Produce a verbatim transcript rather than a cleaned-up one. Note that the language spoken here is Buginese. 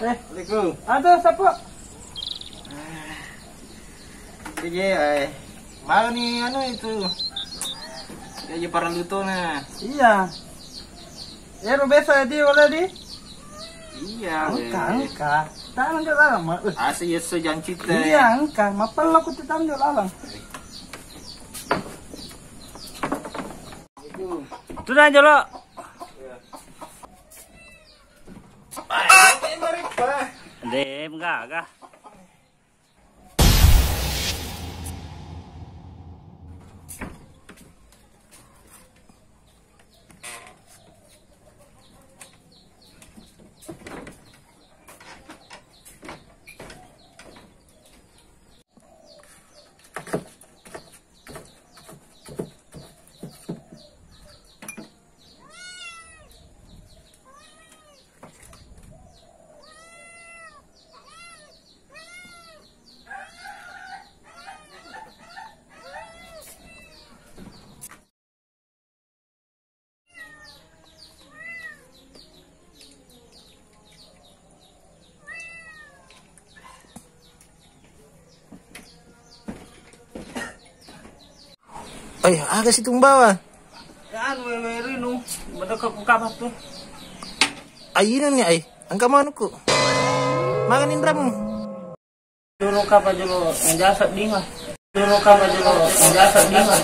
Eh, Assalamualaikum. Ada siapa? Iya, eh. Mau nih anu itu. Ya, ya parellu to na. Iya. Ero biasa di wala di? Iya, engka, weh. Engka. Tanang jo laleng, Ma. Eh. Asa iya so janci te. Iya, engka. Mapella ku te tanang jo laleng. Itu na jolo. Dem gaga. Ai, aga situmbawa? Ya, anu, wewe rinu. Bedaka ku kabar tu. Ai, ini nih, ai. Engka manukku. Mangan indramu. Suruh kapa jolo ngejasa dinga. Suruh kapa jolo ngejasa dinga.